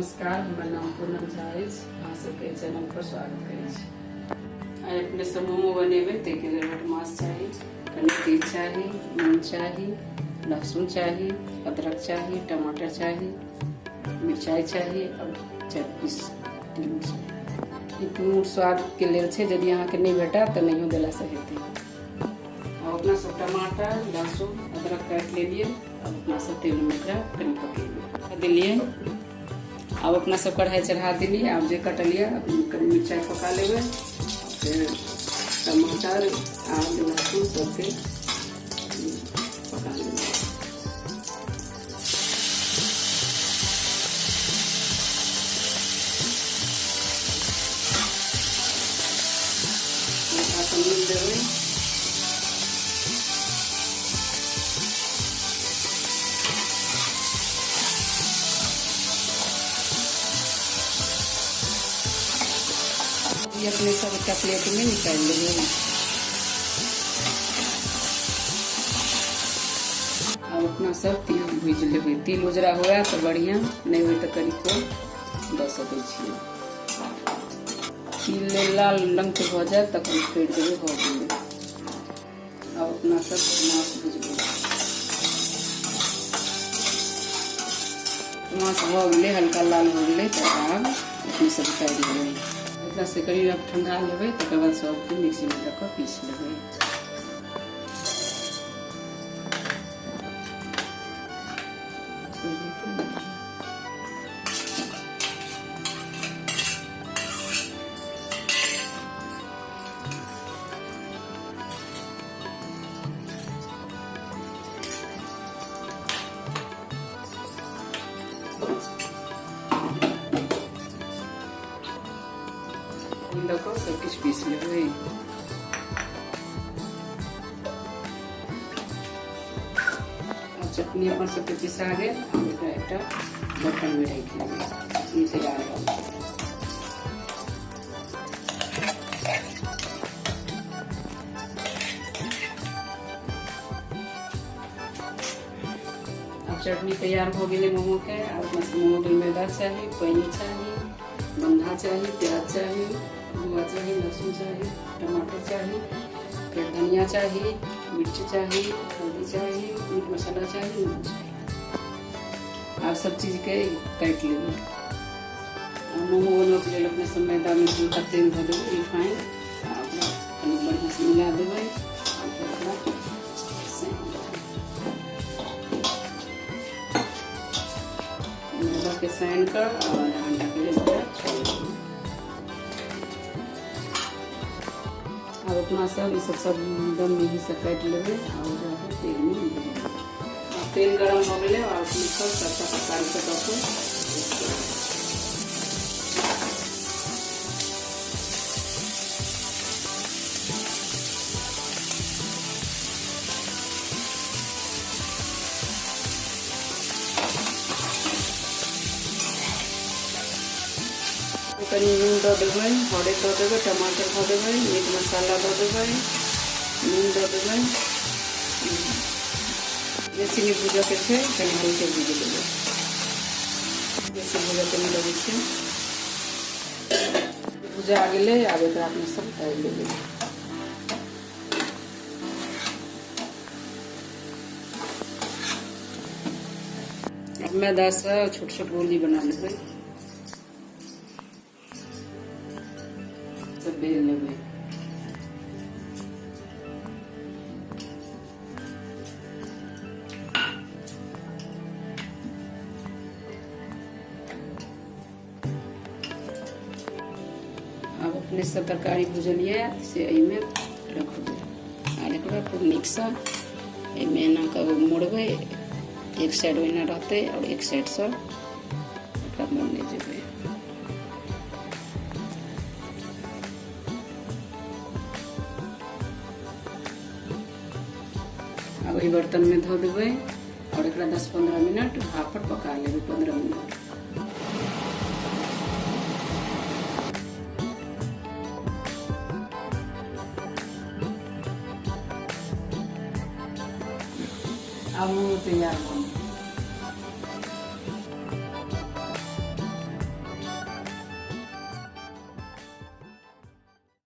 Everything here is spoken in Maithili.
नमस्कार, हमर नाम पूनम झा अछि। अहाँ सबके एहि चैनल पर स्वागत करै छी। आइ अपने सब मोमो बनेबै, ताहिके लेल बड मास चाही, कनि तेल चाही, नून चाही, लहसुन चाही, अदरक चाही, टमाटर चाही, मिरचाइ चाही और 4 पीस तिल चाही। ई तिल स्वाद के लेल छै, यदि अहाँके नहि भेटत तऽ नहियो देलासँ हेतै। आब अपना सब टमाटर, लहसुन, अदरक काटि लेलियै। आब अपना सब तेल में एकरा कनि पकेबै देलियै। आब अपना सब कढ़ाई चढ़ा देलियै। आब जे कटलियै कनि मिरचाइ पका लेबै, फेर टमाटर आद लहसुन सबके पका लेबै। हल्का सा नून देबै। ई अपने सब एकटा प्लेट में निकालि लेबै। आब अपना सब तिल भूजि लेबै। तिल उजरा हुए तऽ बढ़िया, नहि हुए तऽ कनिको दऽ सकै छियै। तिल लाल रंग के भऽ जायत तखन छोड़ि देबै, भऽ गेलै। आब अपना सब माछ भुजबै। माछ भऽ गेलै, हल्का लाल भऽ गेलै, तऽ आब अपने सब उतारि लेबै। एकरा से कनि आब ठंडा लेबै, तकर बाद सबके मिक्सीमे दऽ कऽ पीस लेबै। दऽ कऽ सबकिछु पीस लेबै। आब चटनी अपन सबके पिसा गेल। आब एकरा एकटा बर्तनमे राखि लेबै। चटनी तैयार भऽ गेल। आब चटनी तैयार भऽ गेलै मोमोके। आब अपना सब मोमोके मैदा चाही, पानि चाही, बन्धा चाही, प्याज चाही, बुआ चाही, लहसुन चाही, टमाटर चाही, फेर धनिया चाही, मिर्च चाही, हल्दी चाही, मीट मसाला चाही, नून चाही। आब सब चीजके काटि लेबै। मोमो बनबैके लेल अपने सब मैदामे हल्का तेल धऽ देबै, रिफाइन, आ ओकरा कनि बढ़िआँसँ मिला देबै आ फेर ओकरा सानि लेबै। मैदाके सानि कऽ आ आधा घंटाके लेल ओकरा छोड़ि देबै। आब अपना सब ई सब सब एकदम मेहीसँ काटि लेबै आ ओकरा फेर तेलमे भुजबै। आब तेल गरम भऽ गेलै। आब अपने सब सबटा तरकारी सब दऽ कऽ कनि नून दऽ देबै, हरदि दऽ देबै, टमाटर दऽ देबै, मीट मसाला दऽ देबै, नून दऽ देबै। बेसी नहि भूजऽके छै, कनि हल्के भूजि लेबै, बेसी भूजऽके नहि लगै छै। भुजा गेलै। आब एकरा अपने सब उतारि लेबै। मैदासँ छोट छोट गोली बना लेबै, सब बेल लेबै। आब अपने सब तरकारी भुजलियै से एहिमे रखबै आर एकरा खूब नीकसँ एहिमे एना कऽ मोड़बै। एक साइड ओहिना रहतै आओर एक साइडसँ एकरा मोड़ने जेबै। आब एहि बर्तनमे धऽ देबै आओर एकरा 10-15 मिनट भाप पर पका लेबै, 15 मिनट। आब मोमो तैयार भऽ गेल।